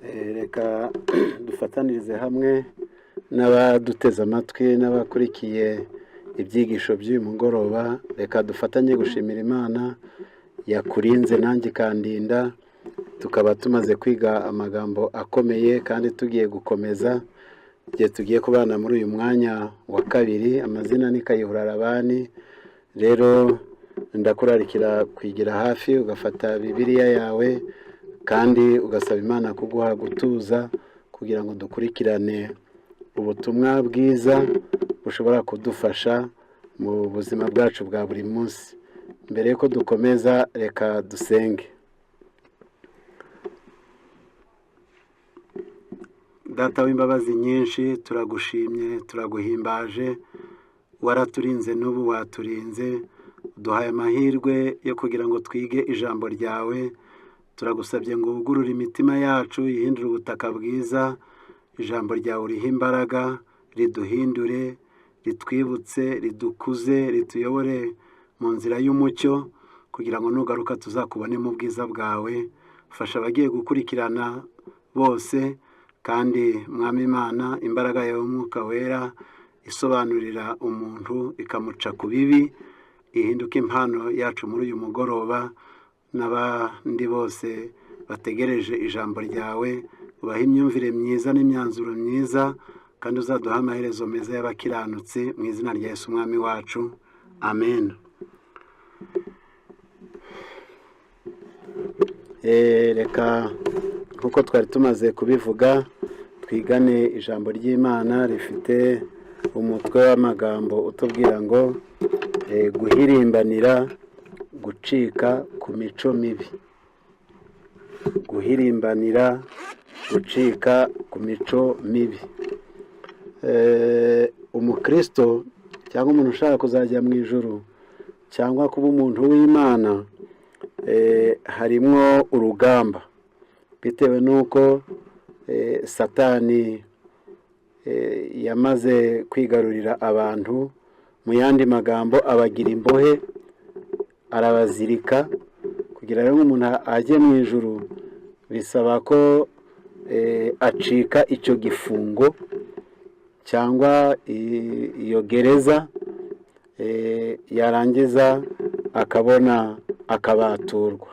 Reka dufatanirize hamwe n'abaduteze amatwi n'abakurikiye ibyigisho by'uyu mugoroba. Reka dufatanye gushimira Imana yakurinze nanjye ikandinda, tukaba tumaze kwiga amagambo akomeye kandi tugiye gukomeza igihe tugiye kubana muri uyu mwanya wa kabiri. Amazina ni Kayihura Rabani. Rero ndakurarikira kwigira hafi, ugafata Bibiliya yawe kandi ugasaba Imana kuguha gutuza kugira ngo dukurikirane ubutumwa bwiza bushobora kudufasha mu buzima bwacu bwa buri munsi. Mbere y'uko dukomeza, reka dusenge. Data w'imbabazi nyinshi, turagushimye, turaguhimbaje. Waraturinze n'ubu waturinze, uduhaye amahirwe yo kugira ngo twige ijambo ryawe. Turagusabye ngo wugurure imitima yacu, yihindure ubutaka bwiza. Ijambo ryawe urihe imbaraga, riduhindure, ritwibutse, ridukuze, rituyobore mu nzira y'umucyo, kugira ngo nugaruka tuzakubone mu bwiza bwawe. Fasha abagiye gukurikirana bose, kandi Mwami Imana, imbaraga yawe y'Umwuka Wera isobanurira umuntu ikamuca ku bibi, ihinduke impano yacu muri uyu mugoroba n'abandi bose bategereje ijambo ryawe. Ubahe imyumvire myiza n'imyanzuro myiza, kandi uzaduha amaherezo meza y'abakiranutsi, mu izina rya Yesu Umwami wacu, amen. Reka nk'uko twari tumaze kubivuga, twigane ijambo ry'Imana rifite umutwe w'amagambo utubwira ngo guhirimbanira gucika ku mico mibi. Guhirimbanira gucika ku mico mibi. Umukristo cyangwa umuntu ushaka kuzajya mu ijuru cyangwa kuba umuntu w'Imana, harimwo urugamba, bitewe n'uko Satani yamaze kwigarurira abantu. Mu yandi magambo, abagira imbohe, arabazirika. Kugira ngo umuntu ajye mu ijuru bisaba ko acika icyo gifungo cyangwa iyo gereza, yarangiza akabona akabaturwa.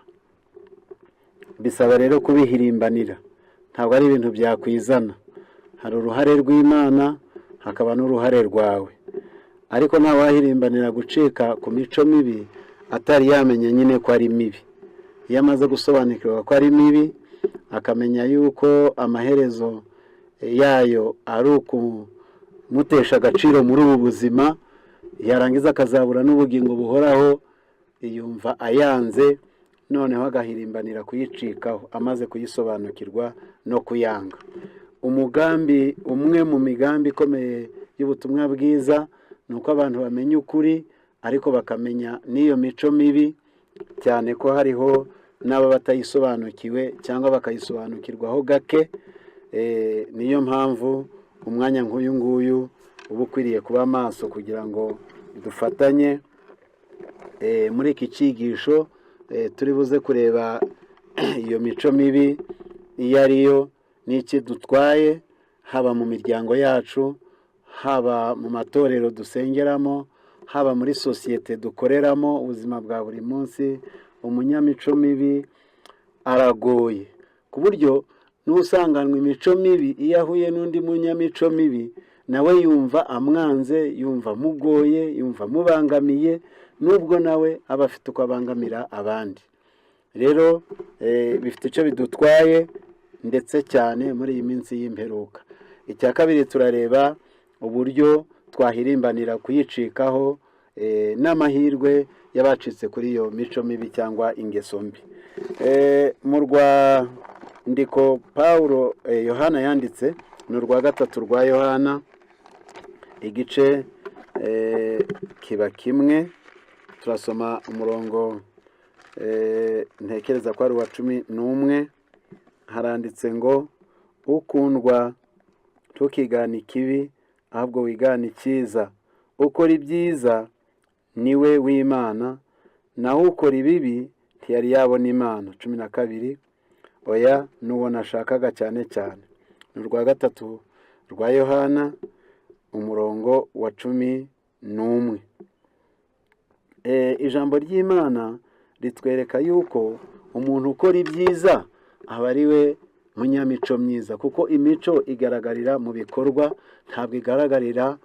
Bisaba rero kubihirimbanira, ntabwo ari ibintu byakwizana. Hari uruhare rw'Imana, hakaba n'uruhare rwawe, ariko ntawahirimbanira gucika ku mico mibi atari yamenya nyine ko ari mibi. Iyo amaze gusobanukirwa ko ari mibi, akamenya yuko amaherezo yayo ari ukumutesha agaciro muri ubu buzima, yarangiza akazabura n'ubugingo buhoraho, yumva ayanze, noneho agahirimbanira kuyicikaho amaze kuyisobanukirwa no kuyanga. Umugambi umwe mu migambi ikomeye y'ubutumwa bwiza ni uko abantu bamenya ukuri, ariko bakamenya n'iyo mico mibi, cyane ko hariho n'aba batayisobanukiwe cyangwa bakayisobanukirwaho gake. Niyo mpamvu umwanya nk'uyu nguyu uba ukwiriye kuba maso kugira ngo dufatanye muri iki cyigisho. Turi buze kureba iyo mico mibi iyo ariyo n'iki dutwaye, haba mu miryango yacu, haba mu matorero dusengeramo, haba muri sosiyete dukoreramo ubuzima bwa buri munsi. Umunyamico mibi aragoye, ku buryo n'usanganwa imico mibi, iyo ahuye n'undi munyamico mibi, nawe yumva amwanze, yumva amugoye, yumva amubangamiye, nubwo nawe aba afite uko abangamira abandi. Rero bifite icyo bidutwaye, ndetse cyane muri iyi minsi y'imperuka. Icya kabiri, turareba uburyo twahirimbanira kuyicikaho n'amahirwe y'abacitse kuri iyo mico mibi cyangwa ingeso mbi. Mu rwandiko Paul Yohana yanditse, ni urwa gatatu rwa Yohana, igice kiba kimwe, turasoma umurongo ntekereza ko ari uwa 11. Haranditse ngo: "Ukundwa, ntukigane ikibi, ahubwo wigane icyiza. Ukora ibyiza niwe w'Imana, naho ukora ibibi ntiyari yabona Imana." 12. Oya, n'uwo nashakaga cyane cyane. Ni urwa gatatu rwa Yohana, umurongo wa 11. Ijambo ry'Imana ritwereka yuko umuntu ukora ibyiza aba ari we munyamico myiza, kuko imico igaragarira mu bikorwa, ntabwo igaragarira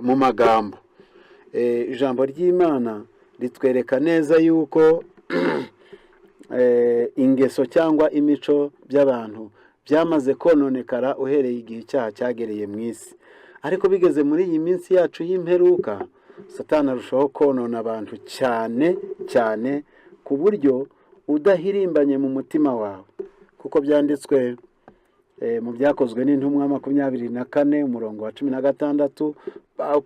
mu magambo. Ijambo ry'Imana ritwereka neza yuko ingeso cyangwa imico by'abantu byamaze kononekara uhereye igihe icyaha cyagereye mu isi. Ariko bigeze muri iyi minsi yacu y'imperuka, Satani arushaho konona abantu cyane cyane, ku buryo udahirimbanye mu mutima wawe, kuko byanditswe mu Byakozwe n'Intumwa 24, umurongo wa 16,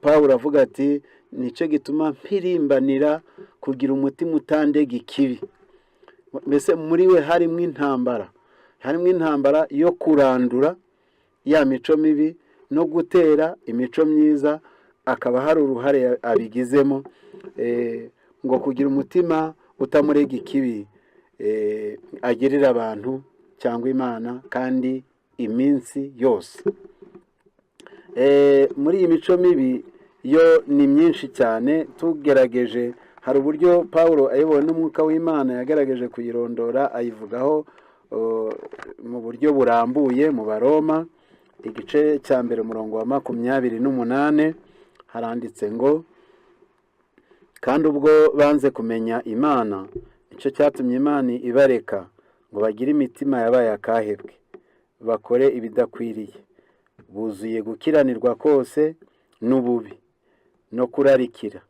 Pawulo avuga ati: "Nicyo gituma mpirimbanira kugira umutima utandega ikibi." Mbese muri we harimo intambara, harimo intambara yo kurandura ya mico mibi no gutera imico myiza, akaba hari uruhare abigizemo ngo kugira umutima utamurega ikibi agirira abantu cyangwa Imana kandi iminsi yose. Muri iyi mico mibi yo ni myinshi cyane. Tugerageje, hari uburyo Paul ayobowe n'Umwuka w'Imana yagerageje kuyirondora, ayivugaho mu buryo burambuye mu Baroma, igice cya mbere, umurongo wa 28, haranditse ngo: "Kandi ubwo banze kumenya Imana, nicyo cyatumye Imana ibareka ngo bagire imitima yabaye akahebwe, bakore ibidakwiriye, buzuye gukiranirwa kose n'ububi no kurarikira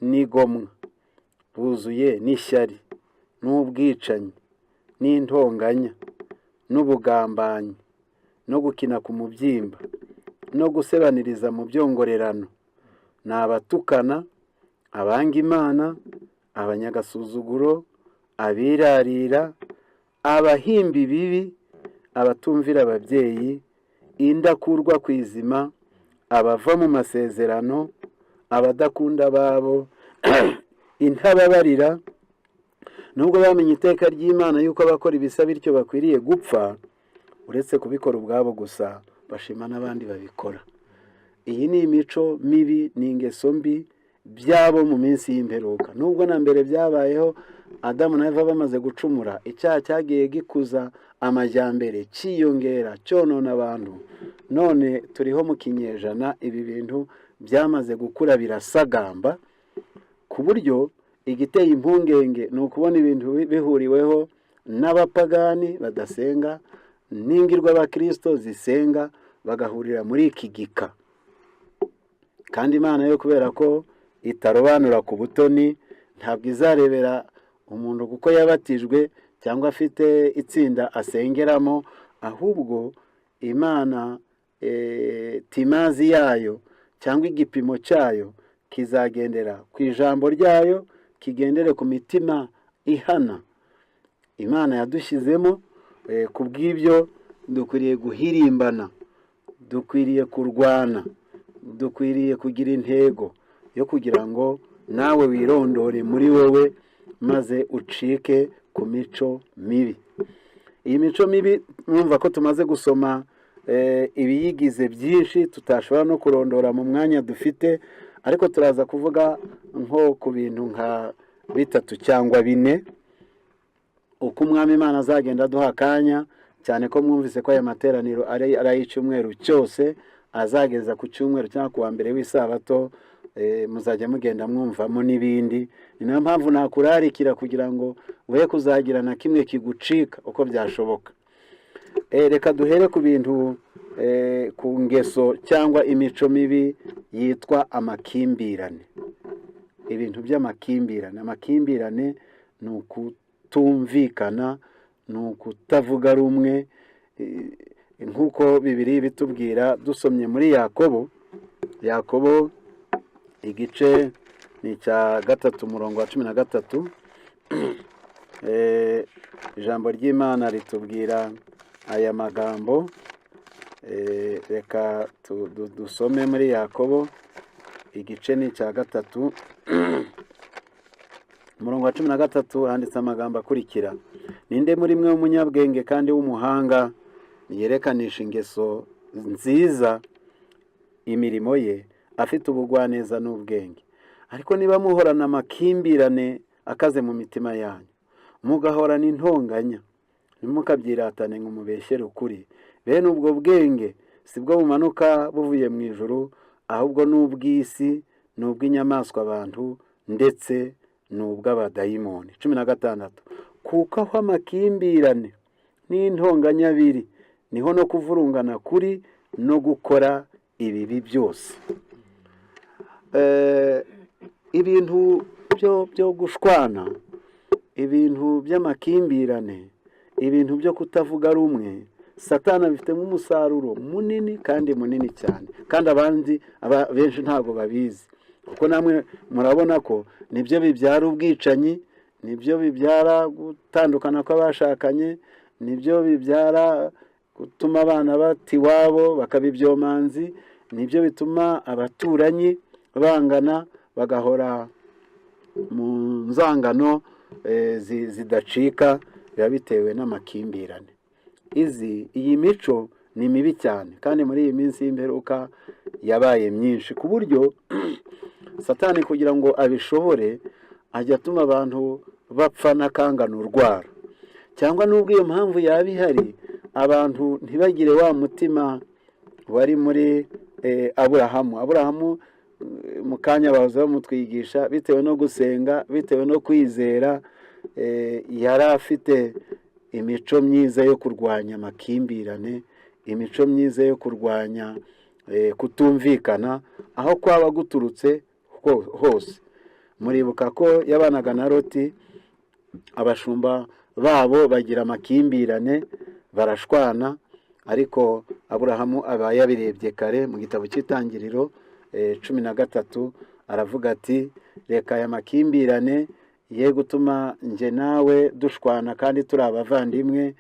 n'igomwa, buzuye n'ishyari n'ubwicanyi n'intonganya n'ubugambanyi no gukina ku mubyimba no gusebaniriza mu byongorerano. Ni abatukana, abanga Imana, abanyagasuzuguro, abirarira, abahimba ibibi, abatumvira ababyeyi, indakurwa ku izima, abava mu masezerano, abadakunda ababo, intababarira. Nubwo bamenye iteka ry'Imana yuko abakora ibisa bityo bakwiriye gupfa, uretse kubikora ubwabo gusa, bashima n'abandi babikora." Iyi ni imico mibi, ni ingeso mbi byabo mu minsi y'imperuka. Nubwo na mbere byabayeho, Adamu na Eva bamaze gucumura, icyaha cyagiye gikuza amajyambere, cyiyongera, cyonona abantu. None turiho mu kinyejana ibi bintu byamaze gukura, birasagamba, ku buryo igiteye impungenge ni ukubona ibintu bihuriweho n'abapagani badasenga n'ingirwa-bakirisito zisenga, bagahurira muri iki gika. Kandi Imana yo, kubera ko itarobanura ku butoni, ntabwo izarebera umuntu kuko yabatijwe cyangwa afite itsinda asengeramo. Ahubwo Imana, timazi yayo cyangwa igipimo cyayo kizagendera ku ijambo ryayo, kigendere ku mitima ihana Imana yadushyizemo. Ku bw'ibyo dukwiriye guhirimbana, dukwiriye kurwana, dukwiriye kugira intego yo kugira ngo nawe wirondore muri wowe, maze ucike ku mico mibi. Iyi mico mibi, mwumva ko tumaze gusoma ibiyigize byinshi tutashobora no kurondora mu mwanya dufite, ariko turaza kuvuga nko ku bintu nka bitatu cyangwa bine uko Umwami Imana azagenda aduha akanya, cyane ko mwumvise ko aya materaniro ari ay'icyumweru cyose, azageza ku cyumweru cyangwa ku wa mbere w'isabato. Muzajya mugenda mwumvamo n'ibindi. Ni nayo mpamvu nakurarikira kugira ngo we kuzagira na kimwe kigucika uko byashoboka. Reka duhere ku bintu, ku ngeso cyangwa imico mibi yitwa amakimbirane. Ibintu by'amakimbirane. Amakimbirane ni ukutumvikana, ni ukutavuga rumwe, nk'uko Bibiri bitubwira dusomye muri Yakobo. Yakobo, igice ni icya gatatu, umurongo wa 13. Ijambo ry'Imana ritubwira aya magambo. Reka dusome muri Yakobo, igice ni icya gatatu, Umurongo wa 13 handitse amagambo akurikira: "Ninde muri mwe w'umunyabwenge kandi w'umuhanga? Yerekanisha ingeso nziza imirimo ye, afite ubugwaneza n'ubwenge. Ariko niba muhorana amakimbirane akaze mu mitima yanyu, mugahorana intonganya, ntimukabyiratane ngo mubeshyere ukuri. Bene ubwo bwenge si bwo bumanuka buvuye mu ijuru, ahubwo ni ubw'isi, ni ubw'inyamaswa abantu, ndetse ni ubw'abadayimoni." 16: "Kuko aho amakimbirane n'intonganya biri, niho no kuvurungana kuri no gukora ibibi byose." Ibintu byo gushwana, ibintu by'amakimbirane, ibintu byo kutavuga rumwe, Satana abifitemo umusaruro munini kandi munini cyane, kandi abandi benshi ntabwo babizi, kuko namwe murabona ko nibyo bibyara ubwicanyi, nibyo bibyara gutandukana kw'abashakanye, nibyo bibyara gutuma abana bata iwabo bakaba ibyomanzi, nibyo bituma abaturanyi bangana, bagahora mu nzangano zidacika. Biba bitewe n'amakimbirane. Iyi mico ni mibi cyane, kandi muri iyi minsi y'imperuka yabaye myinshi, ku buryo Satani kugira ngo abishobore ajya atuma abantu bapfa n'akangana urwara, cyangwa n'ubwo iyo mpamvu yaba ihari, abantu ntibagire wa mutima wari muri Aburahamu. Aburahamu mu kanya bahoze bamutwigisha, bitewe no gusenga, bitewe no kwizera, yari afite imico myiza yo kurwanya amakimbirane, imico myiza yo kurwanya kutumvikana aho kwaba guturutse hose. Muribuka ko yabanaga na Loti, abashumba babo bagira amakimbirane, barashwana, ariko Aburahamu aba yabirebye kare. Mu gitabo cy'Itangiriro 13 aravuga ati: "Reka aya makimbirane ye gutuma njye nawe dushwana kandi turi abavandimwe."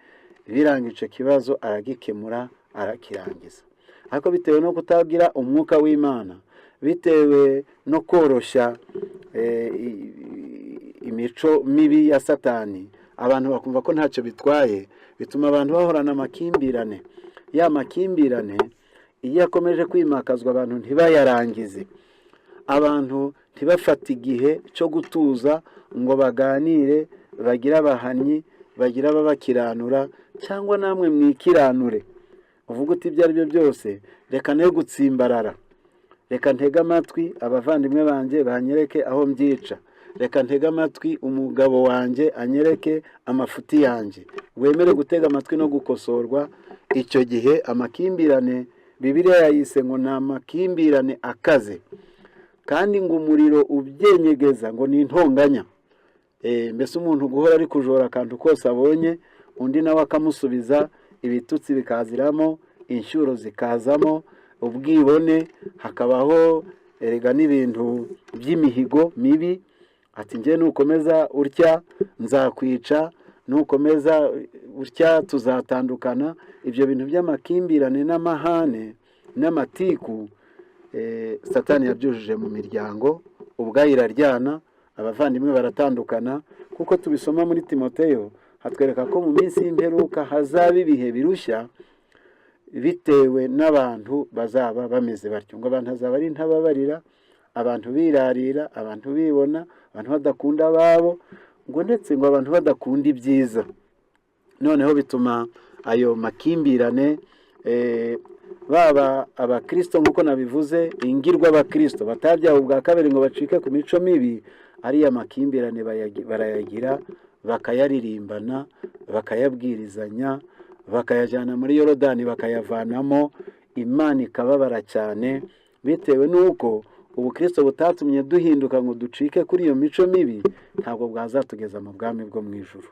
Biranga, icyo kibazo aragikemura, arakirangiza. Ariko bitewe no kutagira umwuka w'Imana, bitewe no koroshya imico mibi ya Satani, abantu bakumva ko ntacyo bitwaye, bituma abantu bahorana amakimbirane. Ya makimbirane iyo akomeje kwimakazwa, abantu ntibayarangize, abantu ntibafate igihe cyo gutuza ngo baganire, bagire abahanyi, bagire ababakiranura, cyangwa namwe mwikiranure, uvuga uti: "Ibyo ari byo byose, reka ne gutsimbarara, reka ntege amatwi abavandimwe banjye banyereke aho mbyica, reka ntege amatwi umugabo wanjye anyereke amafuti yanjye." Wemere gutega amatwi no gukosorwa. Icyo gihe amakimbirane, Bibiliya yayise ngo ni amakimbirane akaze, kandi ngo umuriro ubyenyegeza ngo ni intonganya. Mbese umuntu guhora ari kujora akantu kose abonye, undi nawe akamusubiza, ibitutsi bikaziramo, inshyuro zikazamo, ubwibone, hakabaho erega n'ibintu by'imihigo mibi, ati: "Njye nukomeza utya nzakwica, nukomeza utya tuzatandukana." Ibyo bintu by'amakimbirane n'amahane n'amatiku, Satani yabyujuje mu miryango, ubwayo iraryana, abavandimwe baratandukana. Kuko tubisoma muri Timoteyo, hatwereka ko mu minsi y'imperuka hazaba ibihe birushya, bitewe n'abantu bazaba bameze batyo, ngo abantu hazaba ari intababarira, abantu birarira, abantu bibona, abantu badakunda ababo, ngo ndetse ngo abantu badakunda ibyiza. Noneho bituma ayo makimbirane, baba abakirisito nk'uko nabivuze, ingirwa abakirisito batabyawe ubwa kabiri ngo bacike ku mico mibi, ariya makimbirane barayagira, bakayaririmbana, bakayabwirizanya, bakayajyana muri Yorodani, bakayavanamo. Imana ikababara cyane, bitewe n'uko ubukirisito butatumye duhinduka ngo ducike kuri iyo mico mibi, ntabwo bwazatugeza mu bwami bwo mu ijuru.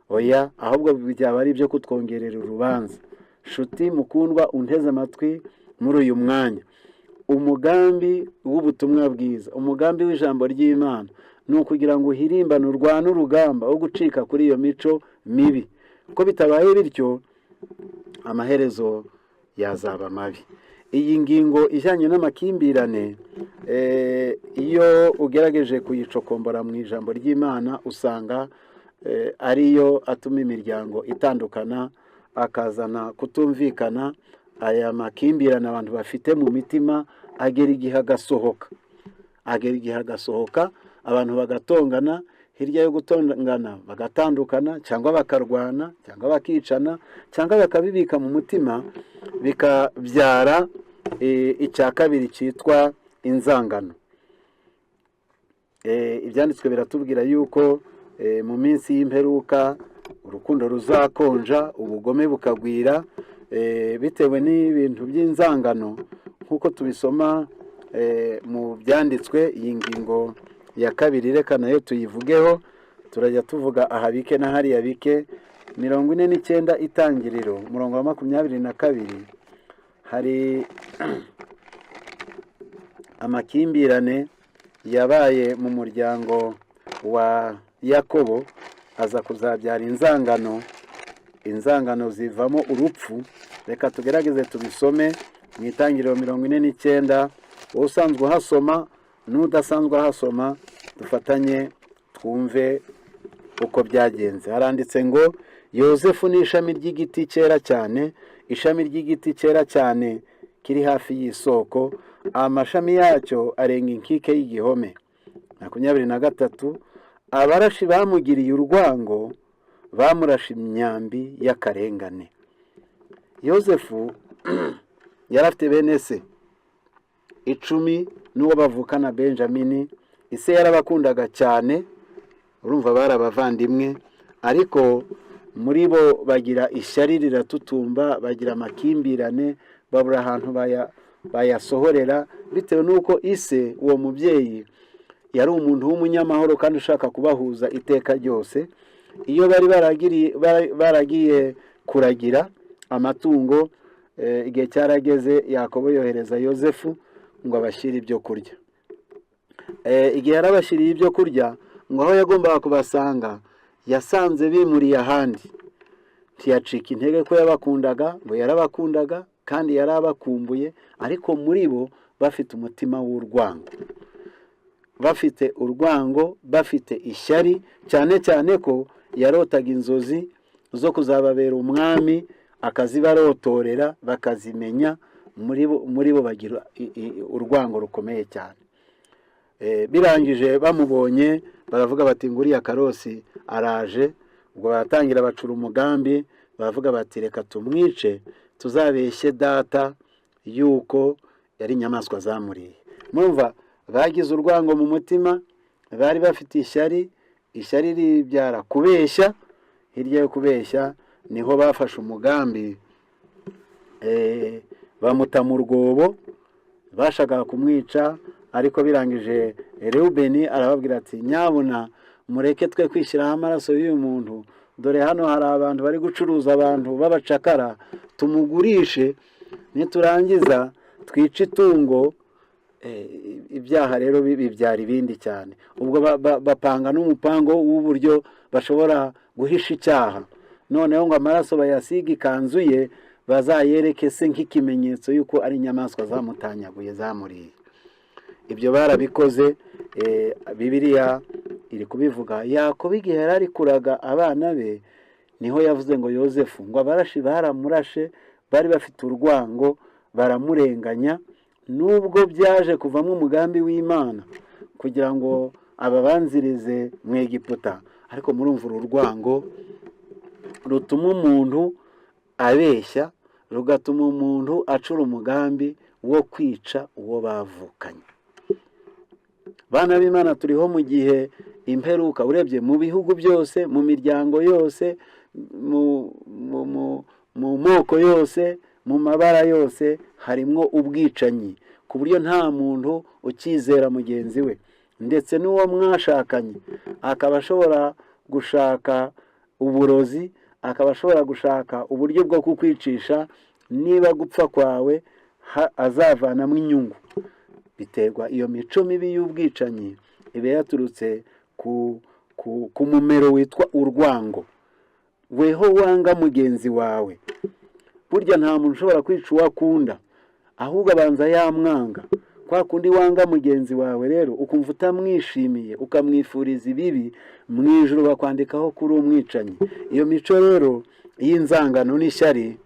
Oya, ahubwo byaba ari ibyo kutwongerera urubanza. Shuti mukundwa unteze amatwi muri uyu mwanya, umugambi w'ubutumwa bwiza, umugambi w'ijambo ry'Imana ni ukugira ngo uhirimbane, urwane urugamba wo gucika kuri iyo mico mibi, ko bitabaye bityo amaherezo yazaba mabi. Iyi ngingo ijyanye n'amakimbirane, iyo ugerageje kuyicokombora mu ijambo ry'Imana, usanga ariyo atuma imiryango itandukana, akazana kutumvikana. Aya makimbirane abantu bafite mu mitima agera igihe agasohoka, agera igihe agasohoka, abantu bagatongana. Hirya yo gutongana bagatandukana, cyangwa bakarwana, cyangwa bakicana, cyangwa bakabibika mu mutima, bikabyara icya kabiri cyitwa inzangano. Ibyanditswe biratubwira yuko mu minsi y'imperuka urukundo ruzakonja, ubugome bukagwira, bitewe n'ibintu by'inzangano, nk'uko tubisoma mu byanditswe. Iyi ngingo ya kabiri reka nayo tuyivugeho. Turajya tuvuga aha bike na hariya bike. 49, Itangiriro, umurongo wa 22, hari amakimbirane yabaye mu muryango wa Yakobo, aza kuzabyara inzangano. Inzangano zivamo urupfu. Reka tugerageze tubisome mu Itangiriro 49. Wowe usanzwe uhasoma n'udasanzwe ahasoma, dufatanye twumve uko byagenze. Haranditse ngo: "Yosefu ni ishami ry'igiti cyera cyane, ishami ry'igiti cyera cyane kiri hafi y'isoko, amashami yacyo arenga inkike y'igihome." 23: "Abarashi bamugiriye urwango, bamurashe imyambi y'akarengane." Yosefu yari afite bene se 10 n'uwo bavukana Benjamini. Ise yarabakundaga cyane, urumva bari abavandimwe, ariko muri bo bagira ishyari riratutumba, bagira amakimbirane, babura ahantu bayasohorera, bitewe n'uko ise, uwo mubyeyi, yari umuntu w'umunyamahoro kandi ushaka kubahuza iteka ryose. Iyo bari baragiye kuragira amatungo, igihe cyarageze Yakobo yohereza Yosefu ngo abashyire ibyo kurya. Igihe yarabashyiriye ibyo kurya, ngo aho yagombaga kubasanga yasanze bimuriye ahandi. Ntiyacika intege ko yabakundaga, ngo yarabakundaga kandi yari abakumbuye, ariko muri bo bafite umutima w'urwango, bafite urwango, bafite ishyari, cyane cyane ko yarotaga inzozi zo kuzababera umwami, akazibarotorera bakazimenya. Muri bo bagira urwango rukomeye cyane. Birangije bamubonye baravuga bati: "Nguriya karosi araje." Ubwo baratangira bacura umugambi, baravuga bati: "Reka tumwice, tuzabeshye data yuko yari inyamaswa zamuriye." Murumva bagize urwango mu mutima, bari bafite ishyari. Ishyari ribyara kubeshya. Hirya yo kubeshya niho bafashe umugambi, bamuta mu rwobo. Bashakaga kumwica, ariko birangije Rewubeni arababwira ati: "Nyabuna mureke twe kwishyiraho amaraso y'uyu muntu. Dore hano hari abantu bari gucuruza abantu b'abacakara, tumugurishe, niturangiza twice itungo." Ibyaha rero bibyara ibindi cyane. Ubwo bapanga n'umupango w'uburyo bashobora guhisha icyaha, noneho ngo amaraso bayasige ikanzu ye, bazayereke se nk'ikimenyetso y'uko ari inyamaswa zamutanyaguye, zamuriye. Ibyo barabikoze. Bibiliya iri kubivuga. Yakobo igihe yari ari kuraga abana be, niho yavuze ngo Yosefu, ngo abarashi baramurashe, bari bafite urwango, baramurenganya, nubwo byaje kuvamo umugambi w'Imana kugira ngo ababanzirize mu Egiputa. Ariko murumva uru rwango rutuma umuntu abeshya, rugatuma umuntu acura umugambi wo kwica uwo bavukanye. Bana b'Imana, turiho mu gihe imperuka. Urebye mu bihugu byose, mu miryango yose, mu moko yose, mu mabara yose, harimwo ubwicanyi, ku buryo nta muntu ukizera mugenzi we. Ndetse n'uwo mwashakanye akaba ashobora gushaka uburozi, akaba ashobora gushaka uburyo bwo kukwicisha niba gupfa kwawe azavanamo inyungu. Biterwa iyo mico mibi y'ubwicanyi iba yaturutse ku mumero witwa urwango. Weho wanga mugenzi wawe, burya nta muntu ushobora kwica uwo akunda. Ahubwo abanza yamwanga. Kwa kundi wanga mugenzi wawe rero, ukumva utamwishimiye, ukamwifuriza ibibi, mu ijuru bakwandikaho kuri umwicanyi. Iyo mico rero y'inzangano n'ishyari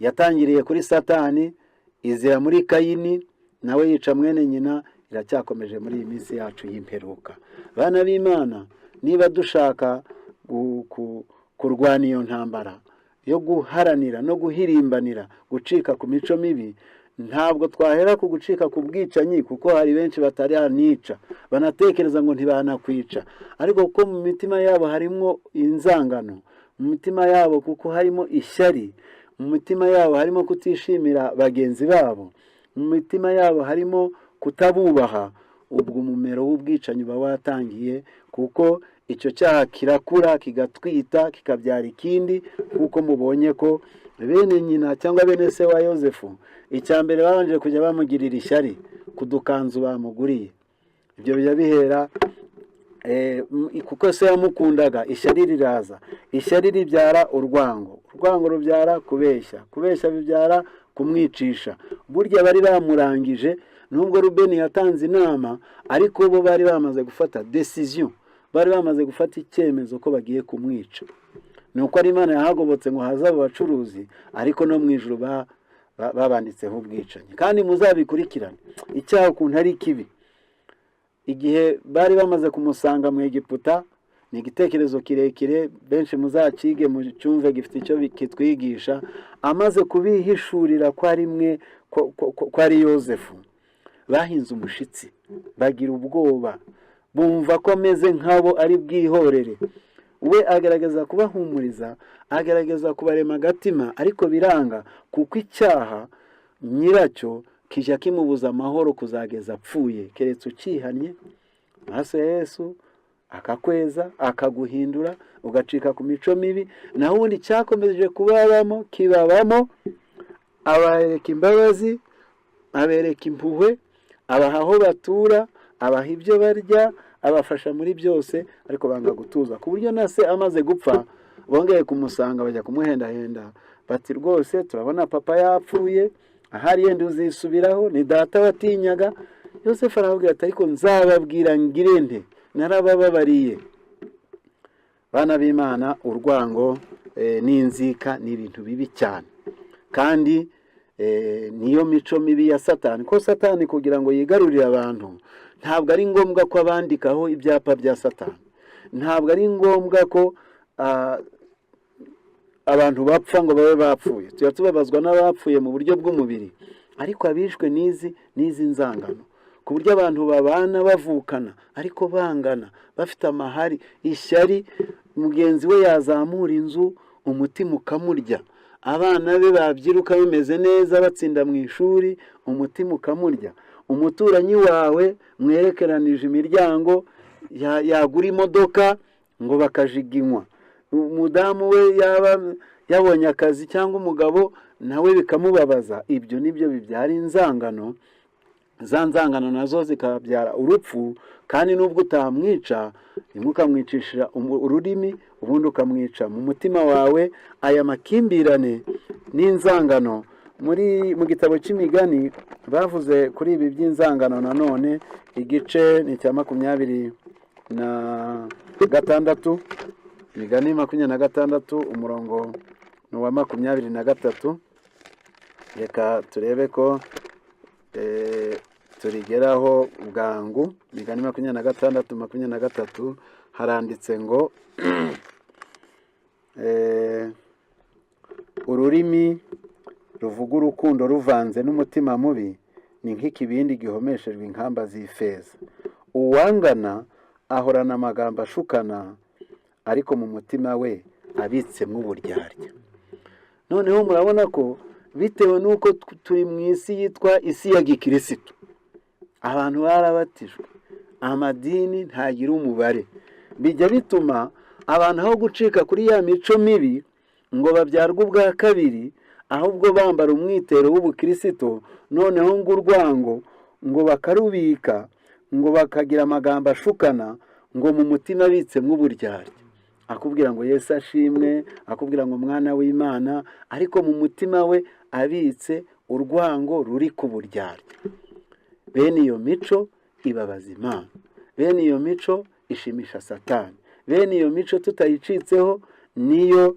yatangiriye kuri Satani, izira muri Kayini, nawe yica mwene nyina, iracyakomeje muri iyi minsi yacu y'imperuka. Bana b'Imana, niba dushaka kurwana iyo ntambara yo guharanira no guhirimbanira gucika ku mico mibi, ntabwo twahera ku gucika ku bwicanyi, kuko hari benshi bataranica, banatekereza ngo ntibanakwica, ariko kuko mu mitima yabo harimo inzangano, mu mitima yabo kuko harimo ishyari, mu mitima yabo harimo kutishimira bagenzi babo, mu mitima yabo harimo kutabubaha, ubwo umumero w'ubwicanyi uba watangiye, kuko icyo cyaha kirakura, kigatwita, kikabyara ikindi. Kuko mubonye ko bene nyina cyangwa bene se wa Yosefu, icya mbere babanje kujya bamugirira ishyari ku dukanzu bamuguriye. Ibyo bijya bihera kuko se yamukundaga. Ishyari riraza, ishyari ribyara urwango, urwango rubyara kubeshya, kubeshya bibyara kumwicisha. Burya bari bamurangije. Nubwo Rubeni yatanze inama, ariko bo bari bamaze gufata décision, bari bamaze gufata icyemezo ko bagiye kumwica. Ni uko ari Imana yahagobotse ngo haze abo bacuruzi, ariko no mu ijuru babanditseho ubwicanyi. Kandi muzabikurikirane, icyaha ukuntu ari kibi. Igihe bari bamaze kumusanga mu Egiputa, ni igitekerezo kirekire, benshi muzakige mu cyumve, gifite icyo kitwigisha. Amaze kubihishurira ko ari mwe, ko ari Yosefu, bahinze umushitsi, bagira ubwoba, bumva ko ameze nk'abo ari bwihorere. We agaragaza kubahumuriza, agaragaza kubarema agatima, ariko biranga, kuko icyaha nyiracyo kijya kimubuza amahoro kuzageza apfuye, keretse ukihannye amaraso ya Yesu akakweza, akaguhindura, ugacika ku mico mibi. Naho ubundi cyakomeje kubabamo, kibabamo. Abereka imbabazi, abereka impuhwe, abaha aho batura, abaha ibyo barya, abafasha muri byose, ariko banga gutuza, ku buryo na se amaze gupfa bongeye kumusanga, bajya kumuhendahenda bati: "Rwose turabona papa yapfuye, ahari yenda uzisubiraho, ni data watinyaga." Yosefu arababwira ati: "Ariko nzababwira ngire nte? Narabababariye." Bana b'Imana, urwango n'inzika ni ibintu bibi cyane, kandi niyo mico mibi ya Satani, ko Satani kugira ngo yigarurire abantu, ntabwo ari ngombwa ko abandikaho ibyapa bya Satani, ntabwo ari ngombwa ko abantu bapfa ngo babe bapfuye. Tujya tubabazwa n'abapfuye mu buryo bw'umubiri, ariko abishwe n'izi nzangano, ku buryo abantu babana bavukana ariko bangana, bafite amahari, ishyari. Mugenzi we yazamura inzu, umutima ukamurya. Abana be babyiruka bimeze neza, batsinda mu ishuri, umutima ukamurya. Umuturanyi wawe mwerekeranije imiryango yagura imodoka ngo bakajiginywa. Umudamu we yaba yabonye akazi cyangwa umugabo, nawe bikamubabaza. Ibyo nibyo bibyara inzangano. Za nzangano nazo zikabyara urupfu. Kandi nubwo utamwica, rimwe ukamwicisha ururimi, ubundi ukamwica mu mutima wawe. Aya makimbirane n'inzangano, mu gitabo cy'Imigani bavuze kuri ibi by'inzangano nanone. Igice ni icya 26, Imigani 26, umurongo ni uwa 23. Reka turebe ko turigeraho bwangu. Imigani 26, 23, haranditse ngo: "Ururimi ruvuga urukundo ruvanze n'umutima mubi ni nk'ikibindi gihomeshejwe inkamba z'ifeza. Uwangana ahorana amagambo ashukana, ariko mu mutima we abitsemo uburyarya." Noneho murabona ko bitewe n'uko turi mu isi yitwa isi ya gikirisitu, abantu barabatijwe, amadini ntagira umubare, bijya bituma abantu aho gucika kuri ya mico mibi ngo babyarwe ubwa kabiri, ahubwo bambara umwitero w'ubukirisito, noneho ngo urwango ngo bakarubika, ngo bakagira amagambo ashukana, ngo mu mutima abitsemo uburyarya. Akubwira ngo "Yesu ashimwe", akubwira ngo "Mwana w'Imana", ariko mu mutima we abitse Urwango ruri ku buryarya, bene iyo mico ibabaza Imana, bene iyo mico ishimisha Satani. Bene iyo mico tutayicitseho niyo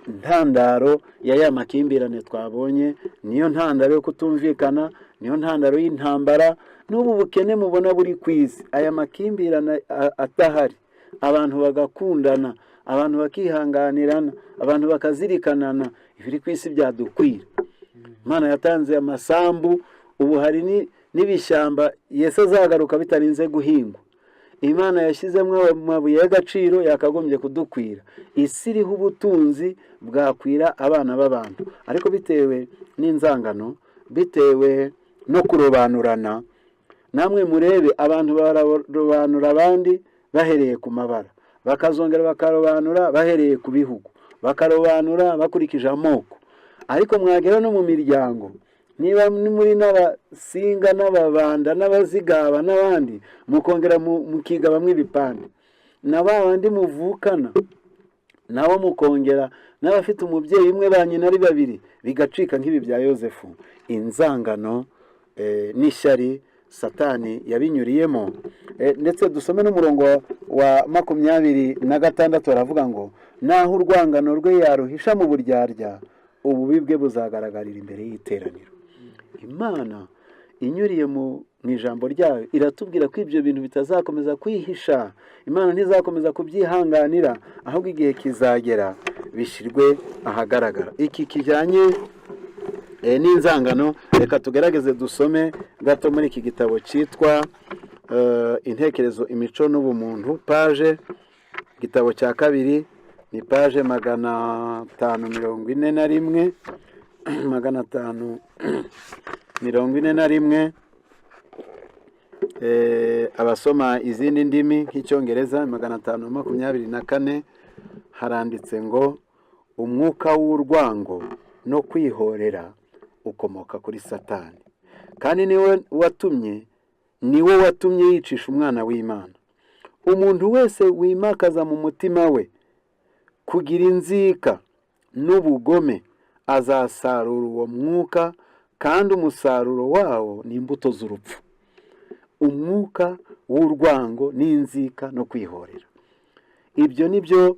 ntandaro ya makimbirane twabonye, niyo ntandaro yo kutumvikana, niyo ntandaro y'intambara n'ubu bukene mubona buri ku isi. Aya makimbirane atahari, abantu bagakundana, abantu bakihanganirana, abantu bakazirikanana, ibiri ku isi byadukwira. Imana yatanze amasambu, ubu hari n'ibishyamba Yesu azagaruka bitarinze guhingwa. Imana yashyizemo amabuye y'agaciro yakagombye kudukwira. Isi iriho ubutunzi bwakwira abana b'abantu, ariko bitewe n'inzangano, bitewe no kurobanurana, namwe murebe, abantu barobanura abandi bahereye ku mabara, bakazongera bakarobanura bahereye ku bihugu, bakarobanura bakurikije amoko. Ariko mwagera no mu miryango, niba muri n'Abasinga n'Ababanda n'Abazigaba n'abandi, mukongera mukigabamo ibipande na ba bandi muvukana nabo, mukongera n'abafite umubyeyi umwe, ba nyina ari babiri, bigacika nk'ibi bya Yosefu. Inzangano n'ishyari Satani yabinyuriyemo. Ndetse dusome n'umurongo wa 26, baravuga ngo: "Naho urwangano rwe yaruhisha mu buryarya, ububi bwe buzagaragarira imbere y'iteraniro." Imana inyuriye mu ijambo ryayo iratubwira ko ibyo bintu bitazakomeza kwihisha. Imana ntizakomeza kubyihanganira, ahubwo igihe kizagera bishyirwe ahagaragara. Iki kijyanye n'inzangano, reka tugerageze dusome gato muri iki gitabo cyitwa Intekerezo, Imico n'Ubumuntu, page, igitabo cya kabiri, ni page 541, 541. Abasoma izindi ndimi nk'Icyongereza, 524, haranditse ngo: "Umwuka w'urwango no kwihorera ukomoka kuri Satani, kandi niwe watumye yicisha Umwana w'Imana. Umuntu wese wimakaza mu mutima we kugira inzika n'ubugome azasarura uwo mwuka, kandi umusaruro wawo ni imbuto z'urupfu." Umwuka w'urwango n'inzika no kwihorera, ibyo ni byo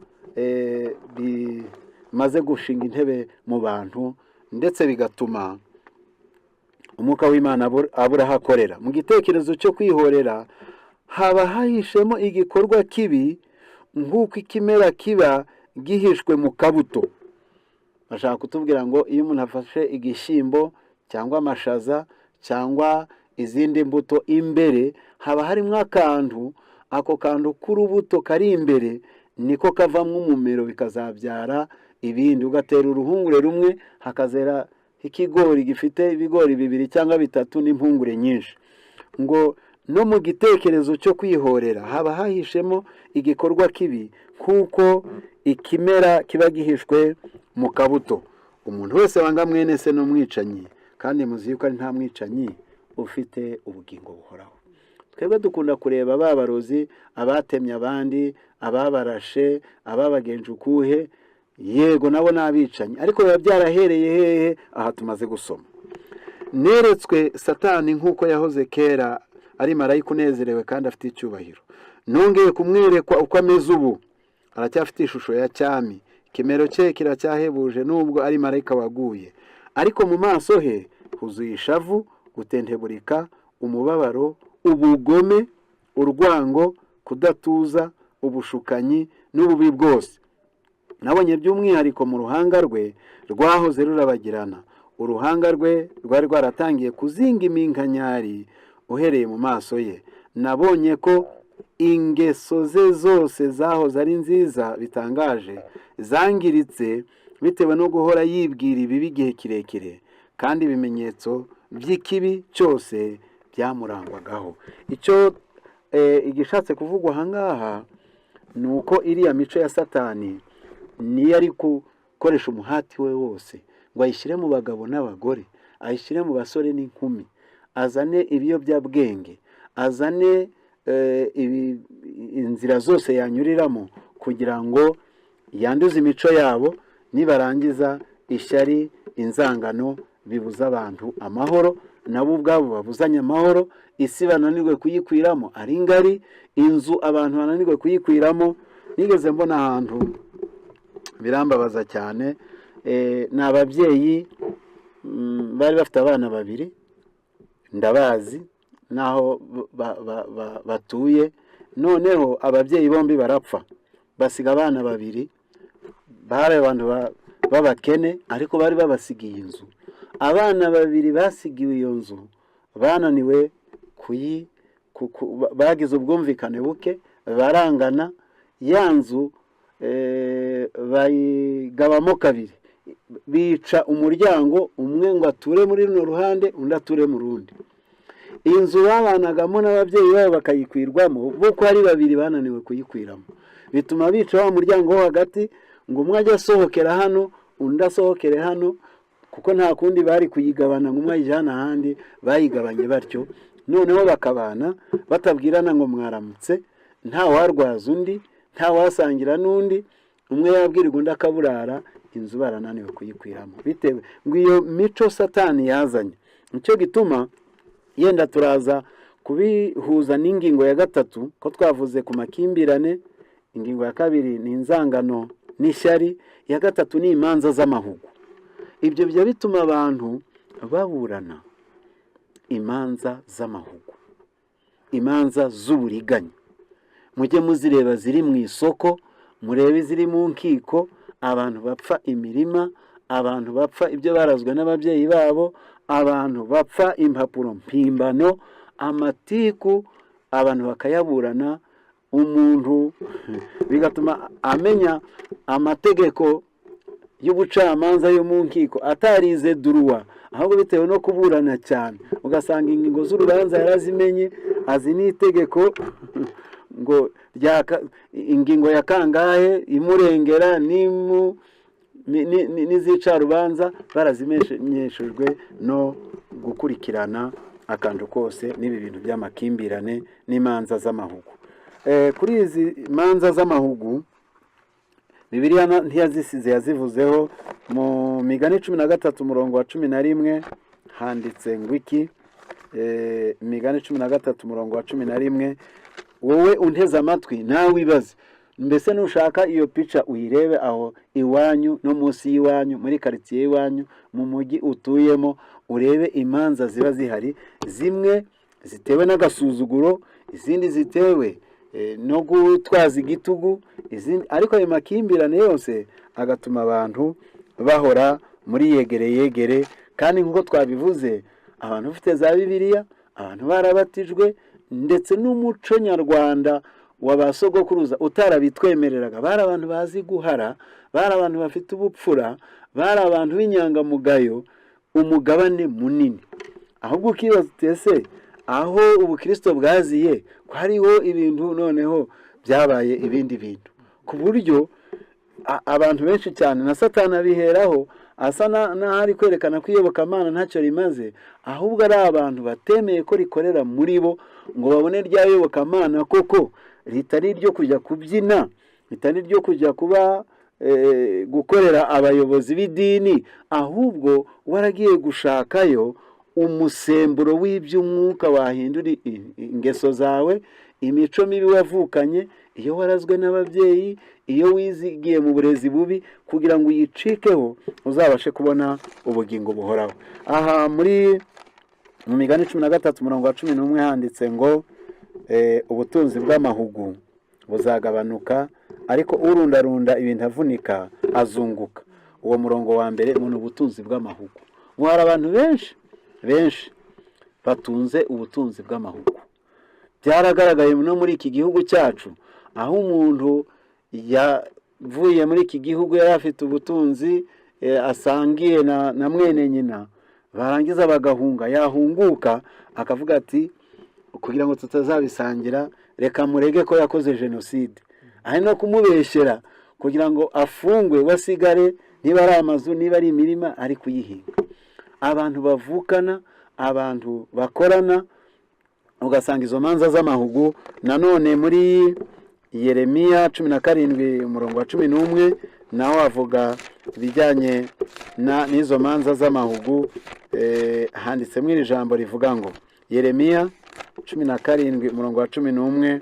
bimaze gushinga intebe mu bantu, ndetse bigatuma umwuka w'Imana abura aho akorera. Mu gitekerezo cyo kwihorera haba hahishemo igikorwa kibi, nk'uko ikimera kiba gihishwe mu kabuto. Bashaka kutubwira ngo iyo umuntu afashe igishyimbo cyangwa amashaza cyangwa izindi mbuto, imbere haba harimo akantu. Ako kantu k'urubuto kari imbere niko kavamo umumero, bikazabyara ibindi. Ugatera uruhungure rumwe, hakazera ikigori gifite ibigori bibiri cyangwa bitatu n'impungure nyinshi. Ngo no mu gitekerezo cyo kwihorera haba hahishemo igikorwa kibi, nk'uko ikimera kiba gihishwe mu kabuto. Umuntu wese wanga mwene se ni umwicanyi, kandi muzi yuko ari nta mwicanyi ufite ubugingo buhoraho. Twebwe dukunda kureba ba barozi, abatemye abandi, ababarashe, ababagenje ukuhe. Yego, nabo ni abicanyi, ariko biba byarahereye hehe? Aha tumaze gusoma. Neretswe Satani nk'uko yahoze kera, ari marayika unezerewe kandi afite icyubahiro. Nongeye kumwerekwa uko ameze ubu. Aracyafite ishusho ya cyami, ikimero cye kiracyahebuje nubwo ari marayika waguye, ariko mu maso he huzuye ishavu, gutenteburika, umubabaro, ubugome, urwango, kudatuza, ubushukanyi n'ububi bwose. Nabonye by'umwihariko mu ruhanga rwe rwahoze rurabagirana. Uruhanga rwe rwari rwaratangiye kuzinga iminkanyari uhereye mu maso ye. Nabonye ko ingeso ze zose zahoze ari nziza bitangaje zangiritse bitewe no guhora yibwira ibibi igihe kirekire, kandi ibimenyetso by'ikibi cyose byamurangwagaho. Icyo igishatse kuvugwa aha ngaha ni uko iriya mico ya Satani niyo ari gukoresha umuhati we wose ngo ayishyire mu bagabo n'abagore, ayishyire mu basore n'inkumi, azane ibiyobyabwenge, azane inzira zose yanyuriramo kugira ngo yanduze imico yabo, nibarangiza ishyari, Inzangano bibuza abantu amahoro, nabo ubwabo babuzanye amahoro. Isi bananirwe kuyikwiramo ari ngari, inzu abantu bananirwe kuyikwiramo. Nigeze mbona ahantu birambabaza cyane. Ni ababyeyi bari bafite abana babiri, ndabazi n'aho batuye. Noneho ababyeyi bombi barapfa, basiga abana babiri. Bari abantu b'abakene, ariko bari babasigiye inzu. Abana babiri basigiwe iyo nzu bananiwe kuyi bagize ubwumvikane buke, barangana. Ya nzu bayigabamo kabiri, bica umuryango umwe ngo ature muri runo ruhande, undi ature mu rundi. Inzu babanagamo n'ababyeyi babo bakayikwirwamo, bo uko ari babiri bananiwe kuyikwiramo, bituma bica wa muryango wo hagati ngo umwe ajye asohokera hano, undi asohokere hano, kuko nta kundi bari kuyigabana ngo umwe ayijyane ahandi. Bayigabanye batyo, noneho bakabana batabwirana ngo mwaramutse, nta warwaza undi, nta wasangira n'undi, umwe yabwirwa undi akaburara. Inzu barananiwe kuyikwiramo bitewe ngo iyo mico Satani yazanye. Nicyo gituma yenda turaza kubihuza n'ingingo ya gatatu, ko twavuze ku makimbirane. Ingingo ya kabiri ni inzangano n'ishyari, iya gatatu ni imanza z'amahugu. Ibyo bijya bituma abantu baburana imanza z'amahugu, imanza z'uburiganya. Mujye muzireba ziri mu isoko, murebe iziri mu nkiko, abantu bapfa imirima, abantu bapfa ibyo barazwe n'ababyeyi babo, abantu bapfa impapuro mpimbano, amatiku, abantu bakayaburana. Umuntu bigatuma amenya amategeko y'ubucamanza yo mu nkiko atarize droit, ahubwo bitewe no kuburana cyane, ugasanga ingingo z'urubanza yarazimenye, azi n'itegeko ngo ingingo ya kangahe imurengera n'izicarubanza, barazimenyeshejwe no gukurikirana akantu kose n'ibi bintu by'amakimbirane n'imanza z'amahugu. Kuri izi manza z'amahugu, Bibiliya ntiyazisize, yazivuzeho. Mu Migani 13 umurongo wa 11 handitse ngo iki? Imigani 13 umurongo wa 11. Wowe unteze amatwi, nawe wibaze, mbese nushaka iyo pica uyirebe aho iwanyu no munsi y'iwanyu, muri karitsiye y'iwanyu, mu mujyi utuyemo, urebe imanza ziba zihari, zimwe zitewe n'agasuzuguro, izindi zitewe no gutwaza igitugu, izindi. Ariko ayo makimbirane yose agatuma abantu bahora muri yegere yegere. Kandi nk'uko twabivuze, abantu bafite za Bibiliya, abantu barabatijwe, ndetse n'umuco nyarwanda wa ba sogokuruza utarabitwemereraga. Bari abantu bazi guhara, bari abantu bafite ubupfura, bari abantu b'inyangamugayo umugabane munini. Ahubwo ukibaza uti: ese aho ubukristo bwaziye ko hariho ibintu noneho byabaye ibindi bintu, ku buryo abantu benshi cyane na Satani abiheraho, asa n'aho ari kwerekana ko iyobokamana ntacyo rimaze, ahubwo ari abantu batemeye ko rikorera muri bo ngo babone rya yobokamana koko ritari iryo kujya kubyina, ritari iryo kujya kuba gukorera abayobozi b'idini, ahubwo waragiye gushakayo umusemburo w'iby'umwuka wahindura ingeso zawe, imico mibi wavukanye, iyo warazwe n'ababyeyi, iyo wizigiye mu burezi bubi, kugira ngo uyicikeho uzabashe kubona ubugingo buhoraho. Aha mu Migani 13 umurongo wa 11 handitse ngo ubutunzi bw'amahugu buzagabanuka, ariko urundarunda ibintu avunika azunguka. Uwo murongo wa mbere ngo ni ubutunzi bw'amahugu. Ngo hari abantu benshi benshi batunze ubutunzi bw'amahugu. Byaragaragaye no muri iki gihugu cyacu, aho umuntu yavuye muri iki gihugu yari afite ubutunzi asangiye na mwene nyina, barangiza bagahunga, yahunguka akavuga ati: kugira ngo tutazabisangira, reka murege ko yakoze jenoside. Ari no kumubeshyera kugira ngo afungwe, wasigare niba ari amazu, niba ari imirima, ari kuyihinga. Abantu bavukana, abantu bakorana, ugasanga izo manza z'amahugu. Nanone muri Yeremiya 17 umurongo wa 11. Naho avuga ibijyanye n'izo manza z'amahugu. Handitsemo iri jambo rivuga ngo, Yeremiya 17, umurongo wa 11,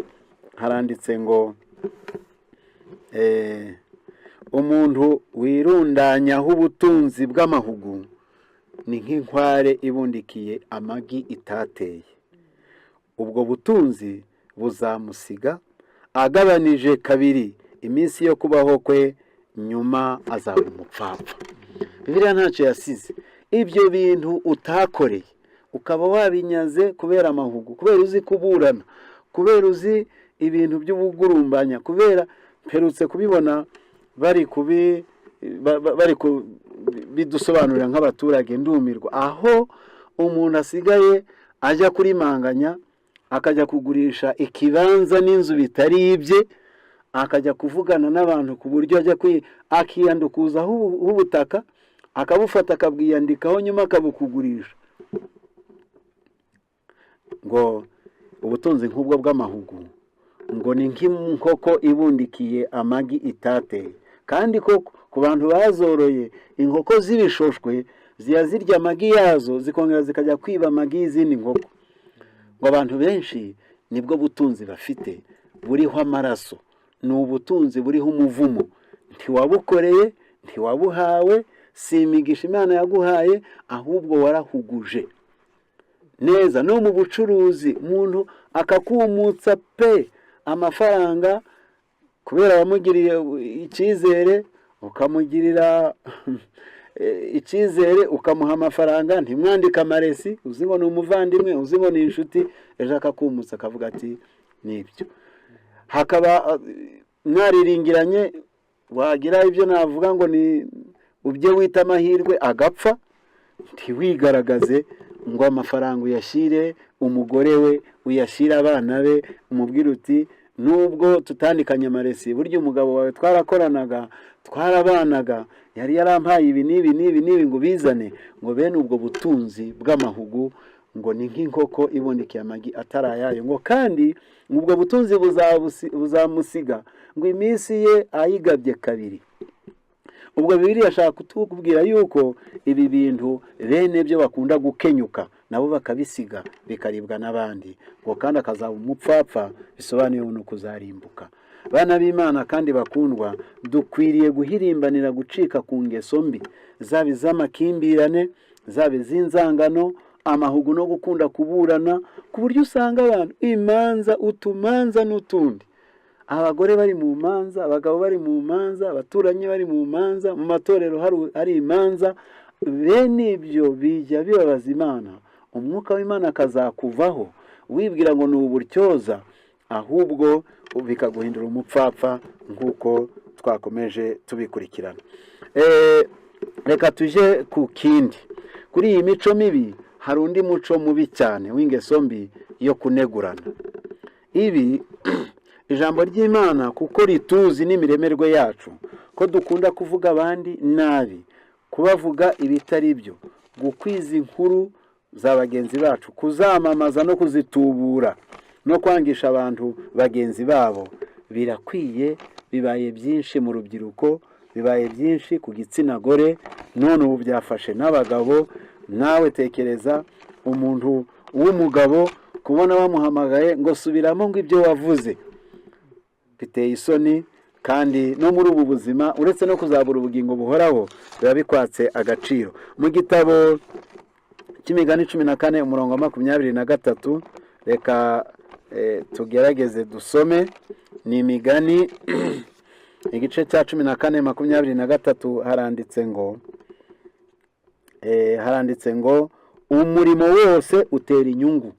haranditse ngo: "Umuntu wirundanyaho ubutunzi bw'amahugu ni nk'inkware ibundikiye amagi itateye. Ubwo butunzi buzamusiga agabanije kabiri iminsi yo kubaho kwe, nyuma azaba umupfapfa." Bibiliya ntacyo yasize. Ibyo bintu utakoreye ukaba wabinyaze kubera amahugu, kubera uzi kuburana, kubera uzi ibintu by'ubugurumbanya, kubera mperutse kubibona bari kubidusobanurira nk'abaturage, ndumirwa, aho umuntu asigaye ajya kuri manganya, akajya kugurisha ikibanza n'inzu bitari ibye, akajya kuvugana n'abantu ku buryo ajya akiyandukuzaho ubutaka, akabufata akabwiyandikaho, nyuma akabukugurisha. Ngo ubutunzi nk'ubwo bw'amahugu ngo ni nk'inkoko ibundikiye amagi itateye. Kandi koko ku bantu bazoroye inkoko z'ibishoshwe, ziba zirya amagi yazo, zikongera zikajya kwiba amagi y'izindi nkoko. Ngo abantu benshi nibwo butunzi bafite buriho amaraso, ni ubutunzi buriho umuvumo. Ntiwabukoreye, ntiwabuhawe, si imigisha Imana yaguhaye, ahubwo warahuguje neza. No mu bucuruzi, umuntu akakumutsa pe amafaranga kubera wamugiriye icyizere, ukamugirira icyizere, ukamuha amafaranga, ntimwandike amaresi, uzi ngo ni umuvandimwe, uzi ngo ni inshuti, ejo akakumutsa akavuga ati nibyo. Hakaba mwariringiranye, wagira ibyo navuga ngo ni ubyo wita amahirwe, agapfa, ntiwigaragaze ngo amafaranga uyashyire umugore we, uyashyire abana be, umubwire uti: "Nubwo tutandikanye amaresi, burya umugabo wawe twarakoranaga, twarabanaga, yari yarampaye ibi n'ibi n'ibi n'ibi ngo ubizane." Ngo bene ubwo butunzi bw'amahugu ngo ni nk'inkoko ibundikiye amagi atari ayayo. Ngo kandi ubwo butunzi buzamusiga ngo iminsi ye ayigabye kabiri. Ubwo Bibiliya ashaka kutubwira yuko ibi bintu bene byo bakunda gukenyuka, nabo bakabisiga bikaribwa n'abandi. Ngo kandi akazaba umupfapfa, bisobanuye ni ukuzarimbuka. Bana b'Imana kandi bakundwa, dukwiriye guhirimbanira gucika ku ngeso mbi, zaba iz'amakimbirane, zaba iz'inzangano, amahugu no gukunda kuburana, ku buryo usanga abantu imanza, utumanza n'utundi, abagore bari mu manza, abagabo bari mu manza, abaturanyi bari mu manza, mu matorero hari imanza. Bene ibyo bijya bibabaza Imana, umwuka w'Imana akazakuvaho wibwira ngo ni uburyoza, ahubwo bikaguhindura umupfapfa nk'uko twakomeje tubikurikirana. Reka tujye ku kindi. Kuri iyi mico mibi, hari undi muco mubi cyane w'ingeso mbi yo kunegurana. Ibi ijambo ry'Imana kuko rituzi n'imiremerwe yacu, ko dukunda kuvuga abandi nabi, kubavuga ibitari byo, gukwiza inkuru za bagenzi bacu, kuzamamaza no kuzitubura, no kwangisha abantu bagenzi babo, birakwiye. Bibaye byinshi mu rubyiruko, bibaye byinshi ku gitsina gore, none ubu byafashe n'abagabo. Nawe tekereza umuntu w'umugabo kubona bamuhamagaye ngo: "Subiramo ngo ibyo wavuze." Biteye isoni. Kandi no muri ubu buzima, uretse no kuzabura ubugingo buhoraho, biba bikwatse agaciro. Mu gitabo cy'Imigani 14, umurongo wa 23, reka tugerageze dusome. Ni Imigani igice cya 14, 23, haranditse ngo: "Umurimo wose utera inyungu,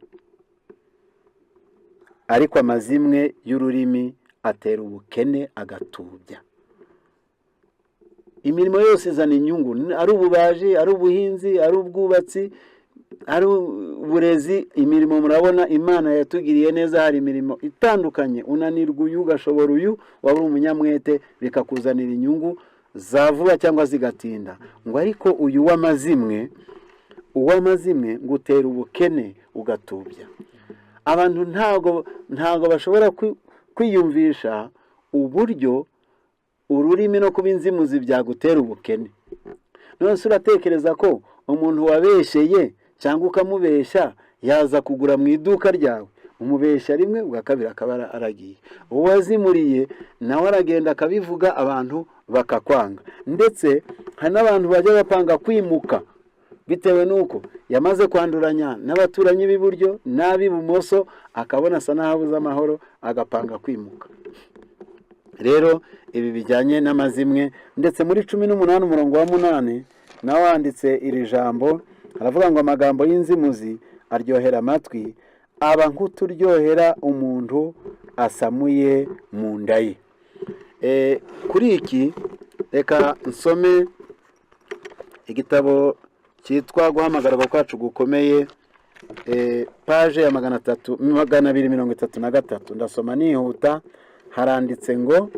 ariko amazimwe y'ururimi atera ubukene agatubya." Imirimo yose izana inyungu, ari ububaji, ari ubuhinzi, ari ubwubatsi, ari uburezi. Imirimo murabona Imana yatugiriye neza, hari imirimo itandukanye. Unanirwa uyu, ugashobora uyu, waba uri umunyamwete bikakuzanira inyungu za vuba cyangwa zigatinda. Ngo ariko uyu w'amazimwe ngo utera ubukene ugatubya. Abantu ntago bashobora kwiyumvisha uburyo Ururimi no kuba inzimuzi byagutera ubukene. None se uratekereza ko umuntu wabeshyeye cyangwa ukamubeshya yaza kugura mu iduka ryawe? Umubeshya rimwe, ubwa kabiri akaba aragiye. Uwazimuriye nawe aragenda akabivuga, abantu bakakwanga. Ndetse hari n'abantu bajya bapanga kwimuka bitewe n'uko yamaze kwanduranya n'abaturanyi b'iburyo n'ab'ibumoso, akabona asa n'aho abuze amahoro, agapanga kwimuka. Rero ibi bijyanye n'amazimwe. Ndetse muri 18 umurongo wa 8 nawe wanditse iri jambo, aravuga ngo: "Amagambo y'inzimuzi aryohera amatwi, aba nk'uturyohera umuntu asamuye mu nda ye." Kuri iki reka nsome igitabo cyitwa Guhamagarwa Kwacu Gukomeye, page ya 300, 233. Ndasoma nihuta. Haranditse ngo: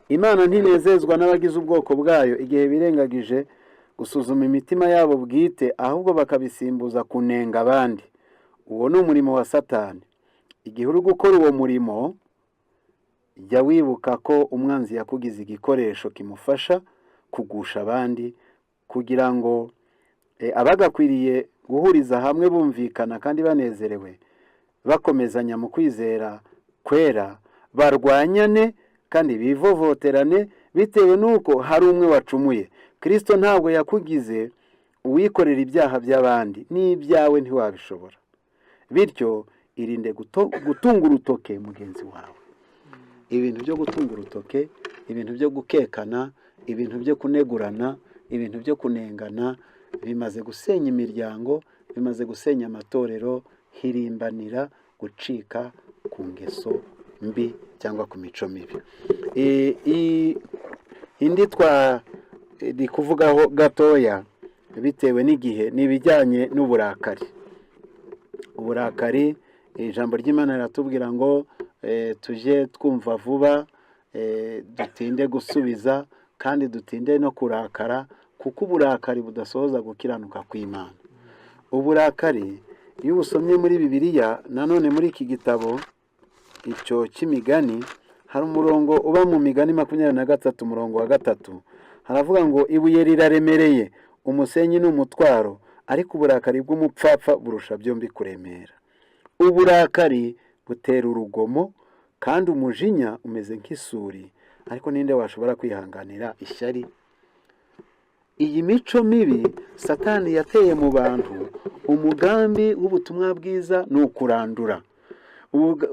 "Imana ntinezezwa n'abagize ubwoko bwayo igihe birengagije gusuzuma imitima yabo bwite, ahubwo bakabisimbuza kunenga abandi. Uwo ni umurimo wa Satani. Igihe uri gukora uwo murimo, jya wibuka ko umwanzi yakugize igikoresho kimufasha kugusha abandi, kugira ngo abagakwiriye guhuriza hamwe bumvikana kandi banezerewe, bakomezanya mu kwizera kwera, barwanyane kandi bivovoterane bitewe n'uko hari umwe wacumuye. Kirisito ntabwo yakugize uwikorera ibyaha by'abandi, n'ibyawe ntiwabishobora. Bityo irinde gutunga urutoke mugenzi wawe." Ibintu byo gutunga urutoke, ibintu byo gukekana, ibintu byo kunegurana, ibintu byo kunengana bimaze gusenya imiryango, bimaze gusenya amatorero. Hirimbanira gucika ku ngeso mbi cyangwa ku mico mibi. Indi twari kuvugaho gatoya bitewe n'igihe ni ibijyanye n'uburakari. Uburakari, ijambo ry'Imana riratubwira ngo tujye twumva vuba, dutinde gusubiza kandi dutinde no kurakara, kuko uburakari budasohoza gukiranuka kw'Imana. Uburakari iyo ubusomye muri Bibiliya, nanone muri iki gitabo icyo cy'Imigani, hari umurongo uba mu Migani 23 umurongo wa 3, haravuga ngo: "Ibuye riraremereye, umusenyi ni umutwaro, ariko uburakari bw'umupfapfa burusha byombi kuremera." Uburakari butera urugomo kandi umujinya umeze nk'isuri, ariko ninde washobora kwihanganira ishyari? Iyi mico mibi Satani yateye mu bantu, umugambi w'ubutumwa bwiza ni ukurandura.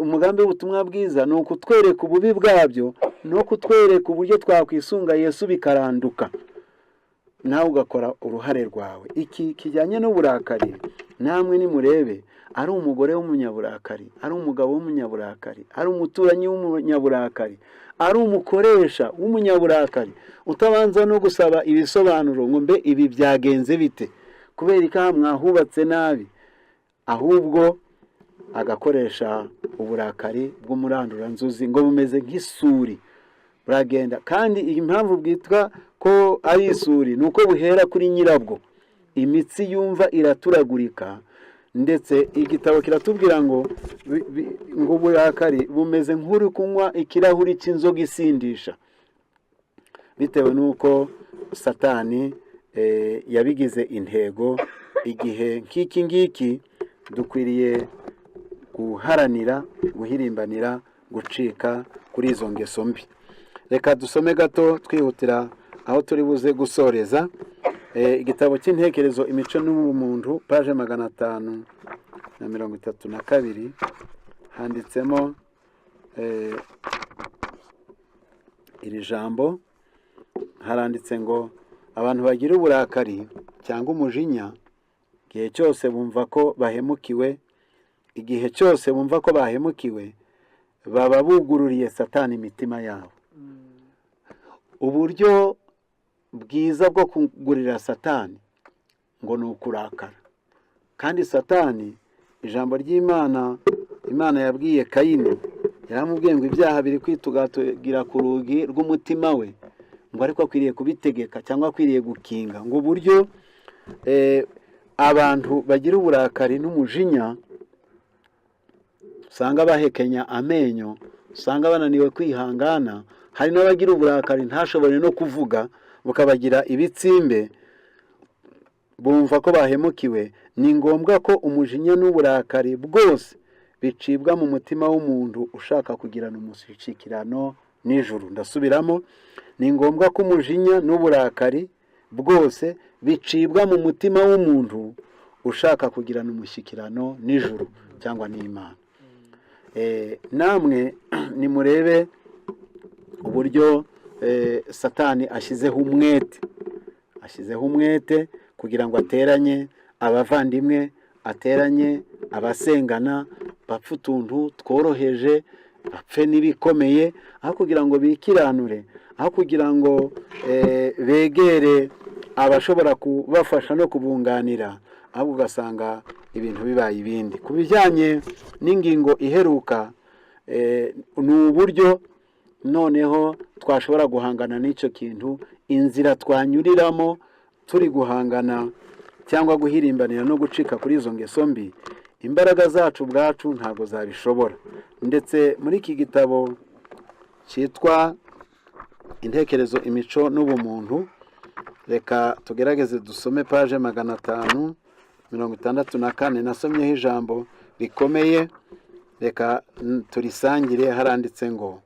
Umugambi w'ubutumwa bwiza ni ukutwereka ububi bwabyo no kutwereka uburyo twakwisunga Yesu bikaranduka, nawe ugakora uruhare rwawe. Iki kijyanye n'uburakari, namwe nimurebe: ari umugore w'umunyaburakari, ari umugabo w'umunyaburakari, ari umuturanyi w'umunyaburakari, ari umukoresha w'umunyaburakari utabanza no gusaba ibisobanuro ngo: "Mbe ibi byagenze bite? Kubera ko aha mwahubatse nabi?" Ahubwo agakoresha uburakari bw'umuranduranzuzi, ngo bumeze nk'isuri, buragenda. Kandi iyi mpamvu bwitwa ko ari isuri ni uko buhera kuri nyirabwo, imitsi yumva iraturagurika. Ndetse igitabo kiratubwira ngo uburakari bumeze nk'uri kunywa ikirahuri cy'inzoga isindisha, bitewe n'uko Satani yabigize intego. Igihe nk'iki ngiki dukwiriye guharanira guhirimbanira gucika kuri izo ngeso mbi. Reka dusome gato twihutira aho turi buze gusoreza. Igitabo cy'Intekerezo, Imico n'Ubumuntu, page 532, handitsemo iri jambo. Haranditse ngo: "Abantu bagira uburakari cyangwa umujinya igihe cyose bumva ko bahemukiwe, igihe cyose bumva ko bahemukiwe, baba bugururiye Satani imitima yabo." Uburyo bwiza bwo kugurira Satani ngo ni ukurakara. Kandi Satani, ijambo ry'Imana, Imana yabwiye Kayini, yaramubwiye ngo ibyaha biri kwitugatugira ku rugi rw'umutima we, ngo ariko akwiriye kubitegeka cyangwa akwiriye gukinga. Ngo uburyo abantu bagira uburakari n'umujinya, usanga bahekenya amenyo, usanga bananiwe kwihangana, Hari n'abagira uburakari ntashobore no kuvuga, bukabagira ibitsimbe, bumva ko bahemukiwe. Ni ngombwa ko umujinya n'uburakari bwose bicibwa mu mutima w'umuntu ushaka kugirana umushyikirano n'ijuru. Ndasubiramo: ni ngombwa ko umujinya n'uburakari bwose bicibwa mu mutima w'umuntu ushaka kugirana umushyikirano n'ijuru cyangwa n'Imana. Namwe nimurebe uburyo Satani ashyizeho umwete kugira ngo ateranye abavandimwe, ateranye abasengana, bapfe utuntu tworoheje, bapfe n'ibikomeye, aho kugira ngo bikiranure, aho kugira ngo begere abashobora kubafasha no kubunganira, ahubwo ugasanga ibintu bibaye ibindi. Ku bijyanye n'ingingo iheruka, ni uburyo noneho twashobora guhangana n'icyo kintu, inzira twanyuriramo turi guhangana cyangwa guhirimbanira no gucika kuri izo ngeso mbi. Imbaraga zacu ubwacu ntabwo zabishobora. Ndetse muri iki gitabo cyitwa Intekerezo, Imico n'Ubumuntu, reka tugerageze dusome page 564. Nasomyeho ijambo rikomeye, reka turisangire. Haranditse ngo: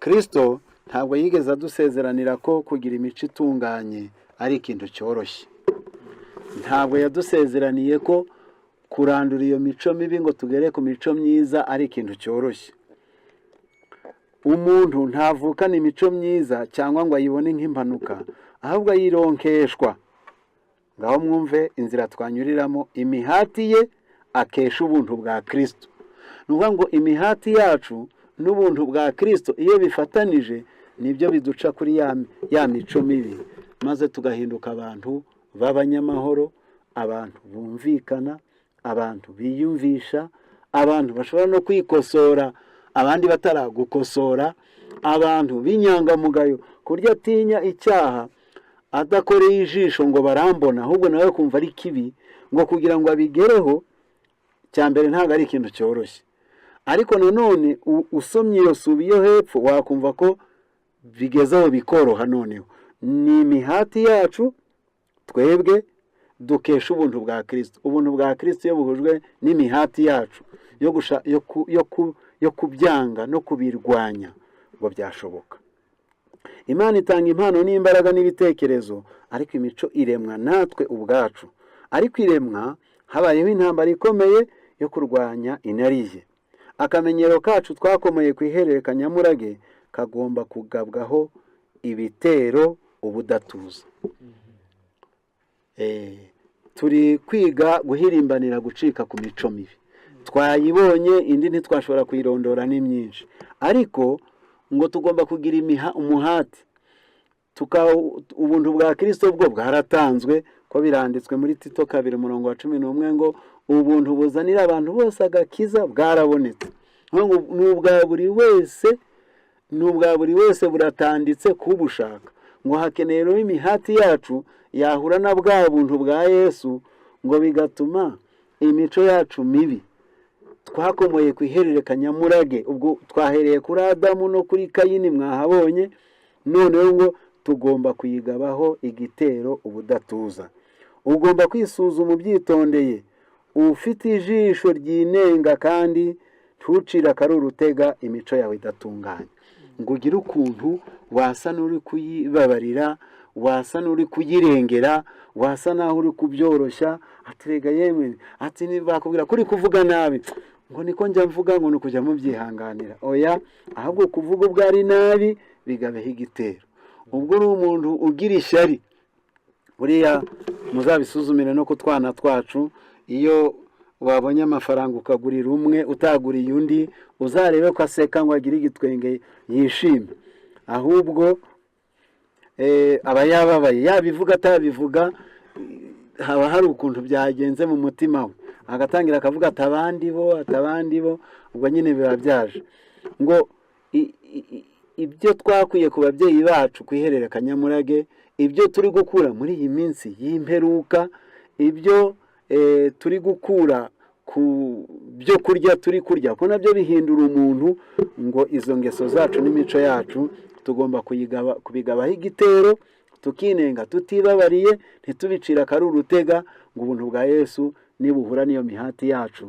"Kirisito ntabwo yigeze adusezeranira ko kugira imico itunganye ari ikintu cyoroshye. Ntabwo yadusezeraniye ko kurandura iyo mico mibi ngo tugere ku mico myiza ari ikintu cyoroshye. Umuntu ntavukana imico myiza cyangwa ngo ayibone nk'impanuka, ahubwo ayironkeshwa." Ngaho mwumve inzira twanyuriramo: imihati ye akesha ubuntu bwa Kirisito. Ni ukuvuga ngo imihati yacu n'ubuntu bwa Kirisito iyo bifatanije, nibyo biduca kuri ya mico mibi, maze tugahinduka abantu b'abanyamahoro, abantu bumvikana, abantu biyumvisha, abantu bashobora no kwikosora abandi bataragukosora, abantu b'inyangamugayo, ku buryo atinya icyaha adakoreye ijisho ngo barambona, ahubwo nawe kumva ari kibi. Ngo kugira ngo abigereho, cya mbere ntabwo ari ikintu cyoroshye. Ariko nanone usomye iyo subi yo hepfo, wakumva ko bigezeho bikoroha. Noneho ni imihati yacu twebwe dukesha ubuntu bwa Kirisito. Ubuntu bwa Kirisito iyo buhujwe n'imihati yacu yo kubyanga no kubirwanya, ngo byashoboka. Imana itanga impano n'imbaraga n'ibitekerezo, ariko imico iremwa natwe ubwacu. Ariko iremwa habayeho intambara ikomeye yo kurwanya inarijye. Akamenyero kacu twakomeye ku ihererekanyamurage kagomba kugabwaho ibitero ubudatuza. Turi kwiga guhirimbanira gucika ku mico mibi. Twayibonye, indi ntitwashobora kuyirondora, ni myinshi, ariko ngo tugomba kugira umuhati. Ubuntu bwa Kirisito bwo bwaratanzwe, ko biranditswe muri Tito 2 umurongo wa 11 ngo: "Ubuntu buzanira abantu bose agakiza bwarabonetse." Ngo ni ubwa buri wese, ni ubwa buri wese, buratanditse kubushaka. Ngo hakeneye rero imihati yacu yahura na bwa buntu bwa Yesu, ngo bigatuma imico yacu mibi twakomoye ku ihererekanyamurage, ubwo twahereye kuri Adamu no kuri Kayini mwahabonye, noneho ngo tugomba kuyigabaho igitero ubudatuza. Ugomba kwisuzuma ubyitondeye, ufite ijisho ryinenga, kandi ntucire akari urutega imico yawe idatunganye, ngo ugire ukuntu wasa n'uri kuyibabarira, wasa n'uri kuyirengera, wasa n'aho uri kubyoroshya. Ati: "Rega yemwe," ati, bakubwira ko uri kuvuga nabi, ngo: "Niko njya mvuga," ngo ni ukujya mubyihanganira. Oya, ahubwo kuvuga ubwo ari nabi bigabeho igitero. Ubwo uri umuntu ugira ishyari, buriya muzabisuzumire no ku twana twacu: iyo wabonye amafaranga ukagurira umwe utaguriye undi, uzarebe ko aseka ngo agire igitwenge yishime. Ahubwo aba yababaye, yabivuga atabivuga, haba hari ukuntu byagenze mu mutima we, agatangira akavuga ati: "Abandi bo," ati: "Abandi bo." Ubwo nyine biba byaje ngo ibyo twakwiye ku babyeyi bacu ku ihererekanyamurage, ibyo turi gukura muri iyi minsi y'imperuka, ibyo turi gukura ku byo kurya turi kurya, kuko nabyo bihindura umuntu. Ngo izo ngeso zacu n'imico yacu tugomba kubigabaho igitero, tukinenga tutibabariye, ntitubicire akari urutega. Ngo ubuntu bwa Yesu nibuhura n'iyo mihati yacu,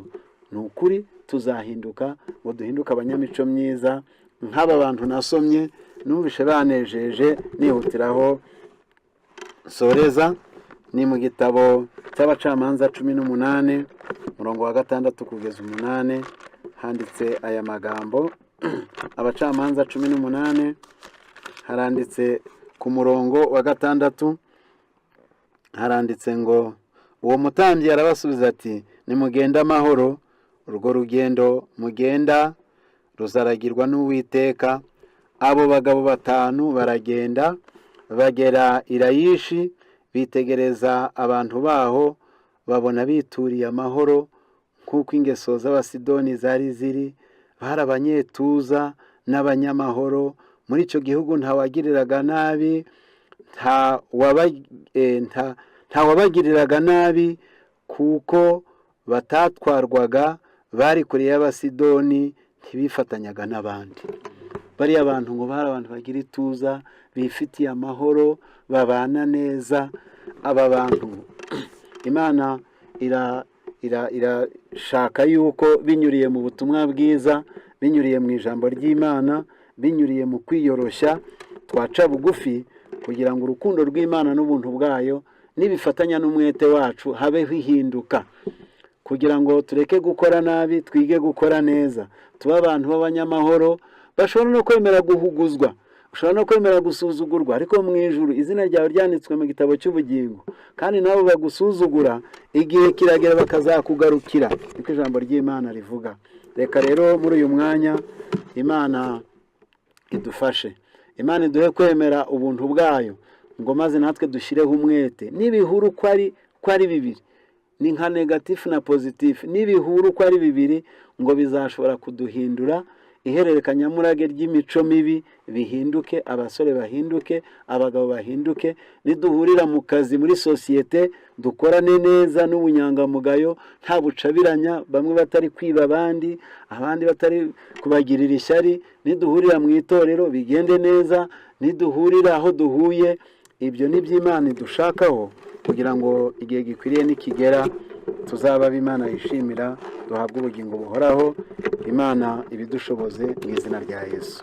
ni ukuri tuzahinduka, ngo duhinduke abanyamico myiza nk'aba bantu nasomye, numvishe banejeje. Nihutiraho soreza, ni mu gitabo cy'Abacamanza 18, umurongo wa 6 kugeza 8, handitse aya magambo. Abacamanza 18, haranditse ku murongo wa 6, haranditse ngo: "Uwo mutambyi arabasubiza ati: 'Nimugende amahoro, urwo rugendo mugenda ruzaragirwa n'Uwiteka.' Abo bagabo batanu baragenda, bagera i Layishi, bitegereza abantu baho, babona bituriye amahoro nk'uko ingeso z'Abasidoni zari ziri. Bari abanyetuza n'abanyamahoro. Muri icyo gihugu ntawagiriraga nabi, nta wabagiriraga nabi, kuko batatwarwaga, bari kure y'Abasidoni, ntibifatanyaga n'abandi." Bariya bantu ngo bari abantu bagira ituza, bifitiye amahoro, babana neza. Aba bantu Imana irashaka yuko binyuriye mu butumwa bwiza, binyuriye mu ijambo ry'Imana, binyuriye mu kwiyoroshya, twaca bugufi kugira ngo urukundo rw'Imana n'ubuntu bwayo nibifatanya n'umwete wacu, habeho ihinduka, kugira ngo tureke gukora nabi, twige gukora neza, tube abantu b'abanyamahoro bashobora no kwemera guhuguzwa, ushobora no kwemera gusuzugurwa, ariko mu ijuru izina ryawe ryanditswe mu gitabo cy'ubugingo. Kandi nabo bagusuzugura, igihe kiragera bakazakugarukira, niko ijambo ry'Imana rivuga. Reka rero muri uyu mwanya Imana idufashe, Imana iduhe kwemera ubuntu bwayo, ngo maze natwe dushyireho umwete. N'ibihuru uko ari bibiri, ni nka négatif na positif, n'ibihuru uko ari bibiri ngo bizashobora kuduhindura. Ihererekanyamurage ry'imico mibi bihinduke, abasore bahinduke, abagabo bahinduke. Niduhurira mu kazi, muri sosiyete, dukorane neza n'ubunyangamugayo, nta bucabiranya, bamwe batari kwiba abandi, abandi batari kubagirira ishyari. Niduhurira mu itorero bigende neza, niduhurira aho duhuye. Ibyo ni by'Imana idushakaho, kugira ngo igihe gikwiriye nikigera tuzaba Imana yishimira, duhabwe ubugingo buhoraho. Imana ibidushoboze mu izina rya Yesu.